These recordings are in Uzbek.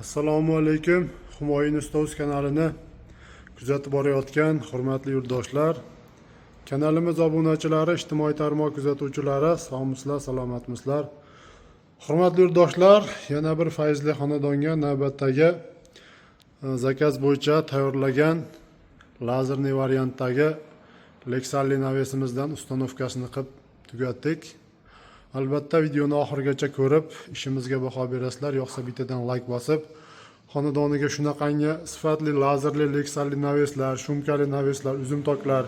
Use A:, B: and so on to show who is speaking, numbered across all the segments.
A: Assalomu alaykum. Humoyun Ustoz kanalini kuzatib borayotgan hurmatli yurtdoshlar, kanalimiz obunachilari, ijtimoiy tarmoq kuzatuvchilari, sog'misizlar, salomatmisizlar? Hurmatli yurtdoshlar, yana bir fayzli xonadonga navbatdagi заказ bo'yicha tayyorlagan лазерный variantdagi Lexali навес imizdan установка sini qilib tugatdik. Albatta, videoni oxirigacha ko'rib, ishimizga baho berasizlar. Yoqsa, bittadan layk bosib, xonadoniga shunaqangi sifatli lazerli Lexali навес lar, шумка li навес lar, uzumtoklar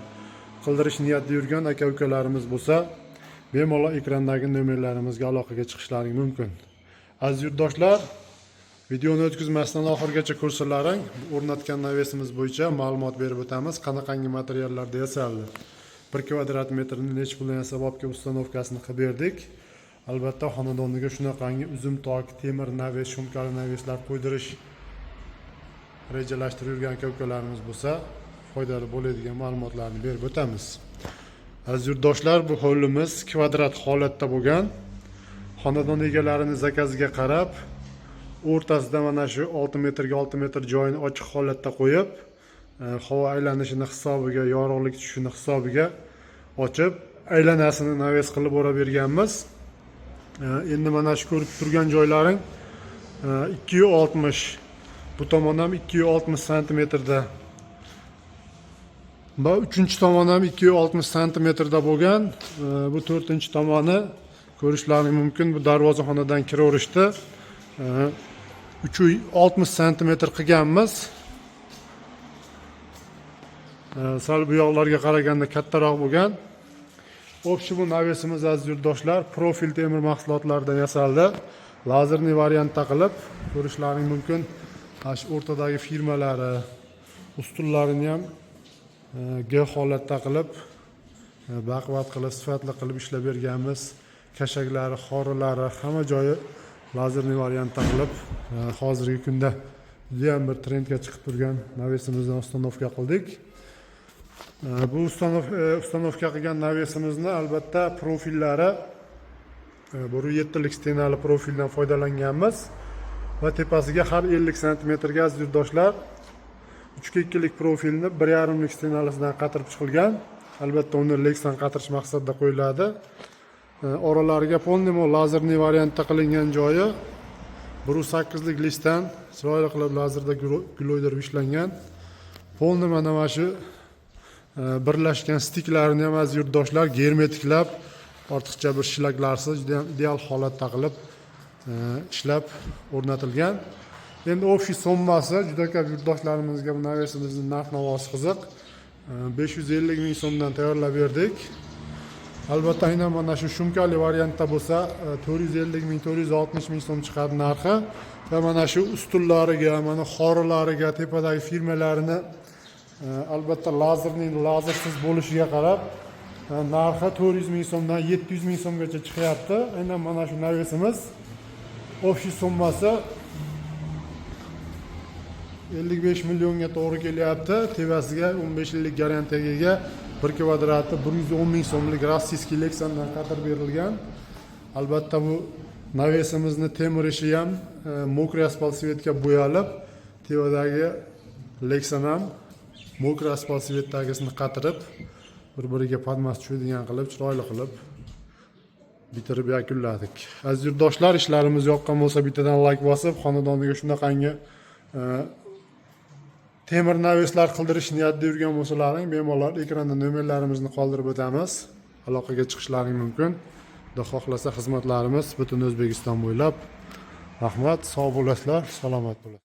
A: qildirish niyatida yurgan aka ukalarimiz bo'lsa, bemalol ekrandagi nomerlarimizga aloqaga chiqishlaring mumkin. Aziz yurtdoshlar, videoni o'tkazmasdan oxirigacha ko'rsalaring, o'rnatgan навес imiz bo'yicha ma'lumot berib o'tamiz, qanaqangi materiallarda yasaldi. 1 kvadrat metrni nechi puldan yasab olib kelib установка sini qilib berdik. Albatta, xonadoniga shunaqangi uzum tok, temir навес, шумка li навес lar qo'ydirish rejalashtirib yurgan aka ukalarimiz bo'lsa, foydali bo'ladigan ma'lumotlarni berib o'tamiz. Aziz yurtdoshlar, bu hovlimiz kvadrat holatda bo'lgan. Xonadon egalarini заказ iga qarab, o'rtasida mana shu 6 metrga 6 metr joyini ochiq holatda qo'yib, havo aylanishini hisobiga, yorug'lik tushishini hisobiga ochib, aylanasini навес qilib o'rab berganmiz. Endi mana shu ko'rib turgan joylaring 260, bu tomon ham 260 santimetrda va uchinchi tomon ham 260 santimetrda bo'lgan. Bu to'rtinchi tomoni ko'rishlaring mumkin, bu darvozaxonadan kiraverishda 360 santimetr qilganmiz. Sal bu yoqlarga qaraganda kattaroq bo'lgan. Общий bu навес imiz, aziz yurtdoshlar, profil temir mahsulotlaridan yasaldi. Лазерный variantda qilib, ko'rishlaring mumkin. Mana shu o'rtadagi firmalari, ustunlarini ham G holatda qilib, baquvvat qilib, sifatli qilib ishlab berganmiz. Kashaklari, xorilari, hamma joyi лазерный variantda qilib, hozirgi kunda judayam bir trendga chiqib turgan навес imizdan установка qildik. Bu установка qilgan навес imizni albatta profillari 1,7lik стена li profildan foydalanganmiz va tepasiga har 50 santimetrga, aziz yurtdoshlar, 3 ga 2lik profilni 1,5lik стена lisidan qatirib chiqilgan. Albatta, uni Lexan qatirish maqsadida qo'yiladi. Oralariga полный лазерный variantda qilingan joyi 1,8lik listdan chiroyli qilib lazerda gul ishlangan. Полный mana shu birlashgan stiklarini ham, aziz yurtdoshlar, germetiklab, ortiqcha bir shlaklarsiz juda ham ideal holatda qilib ishlab o'rnatilgan. Endi общий summasi, juda ko'p yurtdoshlarimizga bu навес imizni narx navosi qiziq. 550 ming so'mdan tayyorlab berdik. Albatta, aynan mana shu шумка li variantda bo'lsa, 450 ming, 460 ming so'm chiqadi narxi. Va mana shu ustunlariga, mana xorilariga, tepadagi firmalarini albatta lazerning lazersiz bo'lishiga qarab, narxi 400 ming so'mdan 700 ming so'mgacha chiqyapti. Aynan mana shu навес imiz общий summasi 55 millionga to'g'ri kelyapti. Tepasiga 15 yillik garantiyaga ega 1 kvadrati 110 ming so'mlik российский Lexandan qatirib berilgan. Albatta, bu навес imizni temir ishi ham мокрый asfalt цвет ga bo'yalib, tepadagi Lexan ham мокрый asfalt цвет dagisini qatirib, bir biriga подмазь tushadigan qilib, chiroyli qilib bitirib yakunladik. Aziz yurtdoshlar, ishlarimiz yoqqan bo'lsa, bittadan layk bosib, xonadoniga shunaqangi temir навес lar qildirish niyatida yurgan bo'lsalaring, bemalol ekranda nomerlarimizni qoldirib o'tamiz, aloqaga chiqishlaring mumkin. Xudo xohlasa, xizmatlarimiz butun O'zbekiston bo'ylab. Rahmat, sog' bo'lasizlar, salomat bo'lasizlar.